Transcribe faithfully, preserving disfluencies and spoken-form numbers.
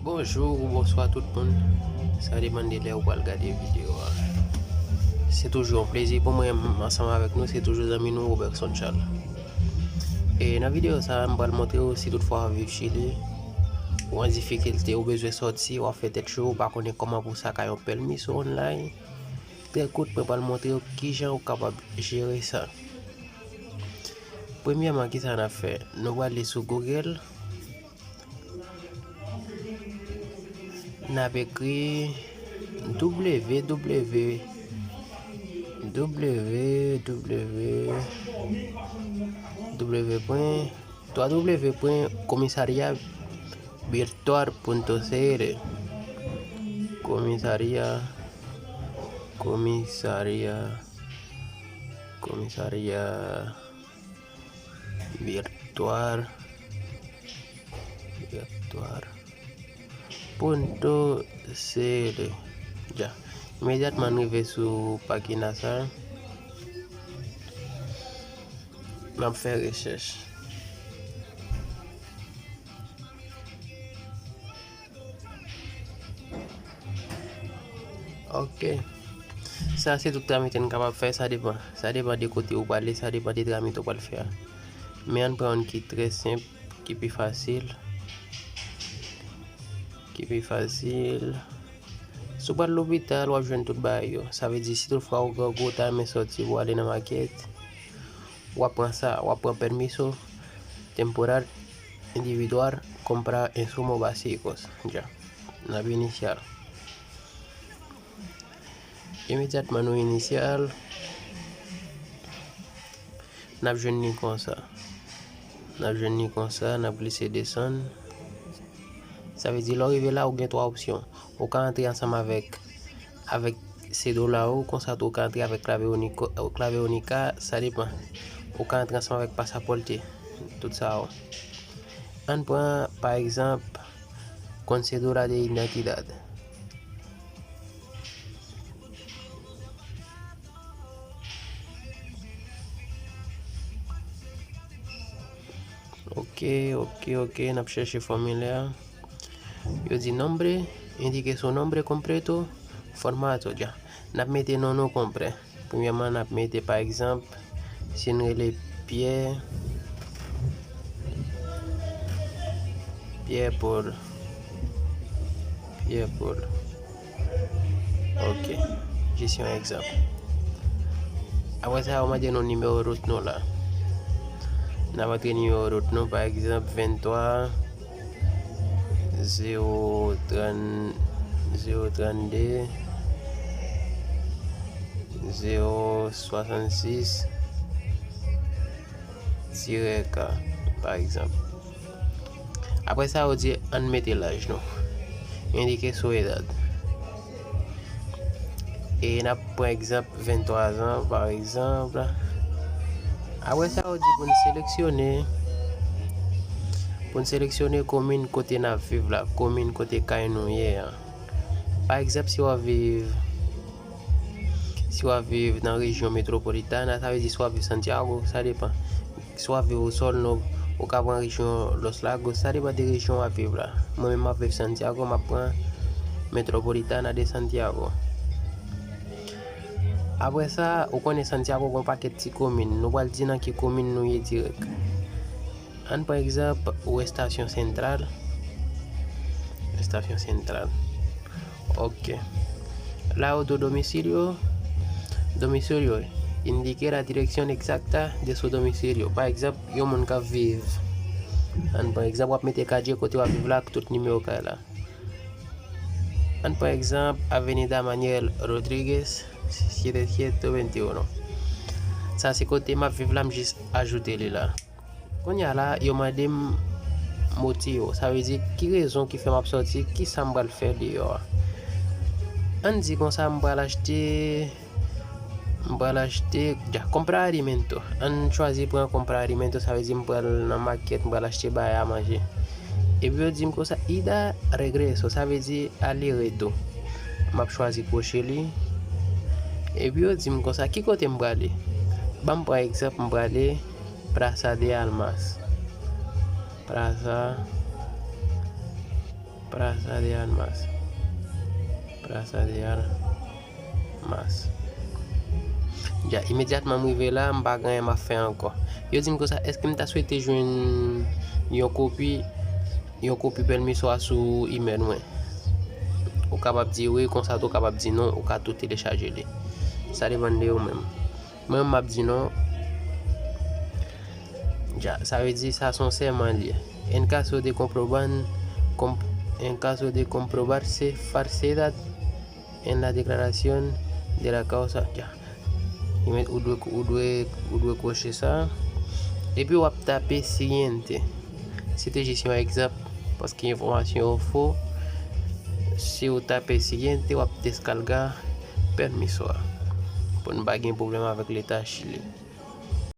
Bonjou ou bonswa tout moun. Sa depann de lè ou pral gade videyo a. Se toujou yon plezi pou mwen ansanm avèk nou, se toujou zanmi nou Robertson Charles. E nan videyo sa a, m pral montre w si toutfwa w ap viv Chili, ou an difikilte, ou bezwen sòti, w ap fè tèt cho, ou pa konnen kòman pou sa ka yon pèmi sou online. Trè kout, mwen pral montre w kijan ou kapab jere sa. Premyèman, kisa n ap fè? Nou prale sou Google. N ap ekri W W W, W W W, W pwen twa W pwen komisarya virtual punto C R. Komisarya, komisarya, komisarya virtual, virtual punto C R. Dja. Imedyatman n rive sou pagina sa, n ap fè rechèch. Ok. Sa se tout tramite n kapab fè, sa depann. Sa depann de kote ou prale, sa depann de tramite ou pral fè a. Men ann pran youn ki trè senp, ki pi fasil. Ki pi fasil. Si w pral lopital, w ap jwenn tout bagay yo. Sa vle di, si toutfwa ou grangou, ou ta renmen sòti pou w ale nan makèt, w ap pran sa, w ap pran permiso temporal individual comprar insumos básicos. Dja. N ap inisyal. Imedyatman nou inisyal, n ap jwenn li konsa. N ap jwenn li konsa, n ap glise desann. Sa vle di, lè w rive la, ou gen twa opsyon. Ou ka antre ansanm avèk, avèk Cédula ou, konsa tou ou ka antre avèk Clave Única, Clave Única, sa depann. Ou ka antre ansanm avèk pasaporte, tout sa yo. Ann pran, pa egzanp, con Cédula de Identidad. Ok, ok, ok, n ap chèche fòmilè a. Yo di nombre, indique su nombre completo, formato, dja. N ap mete non nou konplè. Premyèman, n ap mete, pa egzanp, si n rele Pierre, Pierre Paul, Pierre Paul. Ok, jis yon egzanp. Apre sa, yo mande nou nimewo wout nou la. N ap antre nimewo wout nou, pa egzanp, venntwa, zewo trant, zewo trannde, zewo swasannsis, tirè ka, pa egzanp. Apre sa, yo di, ann mete laj nou. Indique su edad. E n ap pran egzanp venntwa zan, pa egzanp. Apre sa, yo di pou n seleksyone, pou n seleksyone komin kote n ap viv la, komin kote kay nou ye a. Pa egzanp, si w ap viv, si w ap viv nan rejyon Metropolitana, sa vle di si w ap viv Santiago, sa depann. Si w ap viv Osorno, ou ka pran rejyon Los Lagos, sa depann de rejyon w ap viv la. Mwen menm, m ap viv Santiago, m ap pran Metropolitana de Santiago. Apre sa, ou konnen Santiago gen yon pakèt ti komin. Nou pral di nan ki komin nou ye dirèk. Ann pran egzanp, ou Estación Central. Estación Central. Ok. La yo di w domicilio. Domicilio. Indique la dirección exacta de su domicilio. Pa egzanp, yon moun k ap viv. Ann pran egzanp, w ap mete katye kote w ap viv la ak tout nimewo kay la. Ann pran egzanp, Avenida Manuel Rodríguez, siete siete veintiuno. Sa se kote m ap viv la, m jis ajoute li la. Kounye a la, yo mande m motivo. Sa vle di, ki rezon ki fè m ap sòti, ki sa m pral fè deyò a. Ann di konsa, m pral achte, m pral achte, ya, comprar alimento. Ann chwazi pran comprar alimento, sa vle di m pral nan makèt, m pral achte bagay a manje. Epi yo di m konsa, ida regreso, sa vle di ale retou. M ap chwazi kwoche li. Epi yo di m konsa, ki kote m prale? Ban m pran egzanp, m prale Plaza de Armas. Plaza Praça de Armas. Praça de Armas. Dja, imedyatman m rive la, m pa gen anyen m ap fè ankò. Yo di m konsa, èske m ta swete jwenn yon kopi, yon kopi pèmiso a sou imèl mwen? Ou kapab di wi, konsa tou kapab di non, ou ka tou telechaje li. Sa depann de ou menm. Mwen, m ap di non. Dja, sa vle di sa se yon sèman li ye. En caso de comprobar, comp, en caso de comprobarse falsedad en la declaración de la causa, dja. Ou dwe, ou dwe, ou dwe kwoche sa. Epi w ap tape siguiente. Se te jis yon egzanp, paske enfòmasyon yo fo. Si w tape siguiente, w ap deskalga pèmiso a. Pou n pa gen pwoblèm avèk Leta Chili.